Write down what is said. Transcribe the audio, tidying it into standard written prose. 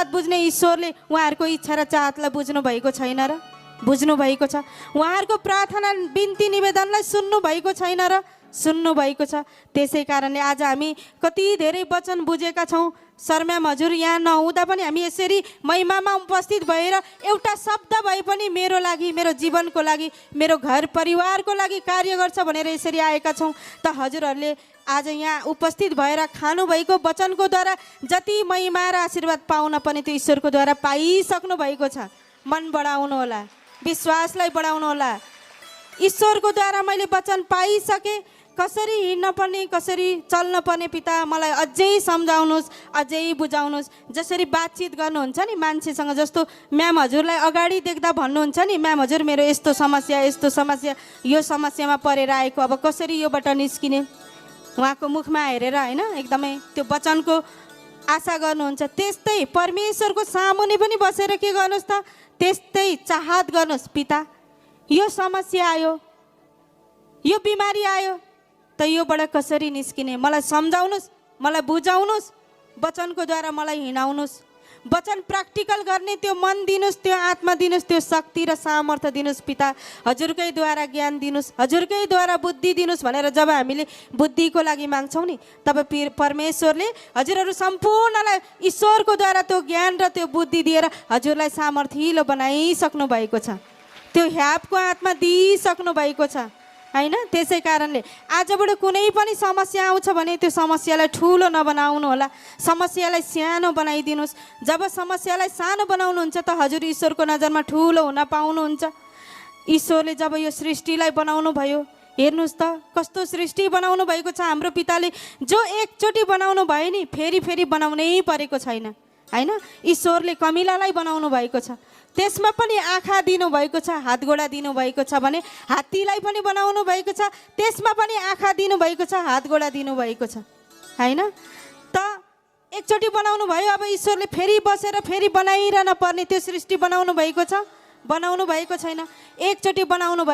चाहत बुझ्ने ईश्वरले उहाँहरूको इच्छा र चाहतलाई बुझ्नु भएको छैन र? बुझ्नु भएको छ? उहाँहरूको प्रार्थना बिन्ती निवेदनलाई सुन्नु भएको छैन र? सुन्नु भएको छ। त्यसै कारणले आज हामी कति धेरै वचन बुझेका छौँ। सरम्याम हजुर यहाँ नहुँदा पनि हामी यसरी महिमामा उपस्थित भएर एउटा शब्द भए पनि मेरो लागि, मेरो जीवनको लागि, मेरो घर परिवारको लागि कार्य गर्छ भनेर यसरी आएका छौँ। त हजुरहरूले आज यहाँ उपस्थित भएर खानुभएको वचनको द्वारा जति महिमा र आशीर्वाद पाउन पनि त्यो ईश्वरको द्वारा पाइसक्नु भएको छ। मन बढाउनु होला, विश्वासलाई बढाउनु होला। ईश्वरको द्वारा मैले वचन पाइसकेँ, कसरी हिँड्न पर्ने, कसरी चल्न पर्ने पिता मलाई अझै सम्झाउनुहोस्, अझै बुझाउनुहोस्। जसरी बातचित गर्नुहुन्छ नि मान्छेसँग, जस्तो म्याम हजुरलाई अगाडि देख्दा भन्नुहुन्छ नि, म्याम हजुर मेरो यस्तो समस्या, यस्तो समस्या, यो समस्यामा परेर आएको, अब कसरी योबाट निस्किने, उहाँको मुखमा हेरेर होइन एकदमै त्यो वचनको आशा गर्नुहुन्छ। त्यस्तै परमेश्वरको सामुने पनि बसेर के गर्नुहोस् त, त्यस्तै चाहत गर्नुहोस्। पिता यो समस्या आयो, यो बिमारी आयो, त योबाट कसरी निस्किने मलाई सम्झाउनुहोस्, मलाई बुझाउनुहोस्, वचनको द्वारा मलाई हिँडाउनुहोस्। वचन प्र्याक्टिकल गर्ने त्यो मन दिनुहोस्, त्यो आत्मा दिनुहोस्, त्यो शक्ति र सामर्थ्य दिनुहोस्। पिता हजुरकै द्वारा ज्ञान दिनुहोस्, हजुरकै द्वारा बुद्धि दिनुहोस् भनेर जब हामीले बुद्धिको लागि माग्छौँ नि, तब परमेश्वरले हजुरहरू सम्पूर्णलाई ईश्वरको द्वारा त्यो ज्ञान र त्यो बुद्धि दिएर हजुरलाई सामर्थ्यलो बनाइसक्नु भएको छ। त्यो ह्यापको आत्मा दिइसक्नु भएको छ होइन। त्यसै कारणले आजबाट कुनै पनि समस्या आउँछ भने त्यो समस्यालाई ठुलो नबनाउनु होला, समस्यालाई सानो बनाइदिनुहोस्। जब समस्यालाई सानो बनाउनुहुन्छ त हजुर ईश्वरको नजरमा ठुलो हुन पाउनुहुन्छ। ईश्वरले जब यो सृष्टिलाई बनाउनु भयो, हेर्नुहोस् त कस्तो सृष्टि बनाउनु भएको छ हाम्रो पिताले। जो एकचोटि बनाउनु भयो नि फेरि फेरि बनाउनै परेको छैन होइन। ईश्वरले कमिलालाई बनाउनु भएको छ, त्यसमा पनि आँखा दिनुभएको छ, हातगोडा दिनुभएको छ भने हात्तीलाई पनि बनाउनु भएको छ, त्यसमा पनि आँखा दिनुभएको छ, हातगोडा दिनुभएको छ होइन। त एकचोटि बनाउनु भयो, अब ईश्वरले फेरि बसेर फेरि बनाइरहन पर्ने त्यो सृष्टि बनाउनु भएको छ? बनाउनु भएको छैन। एकचोटि बनाउनु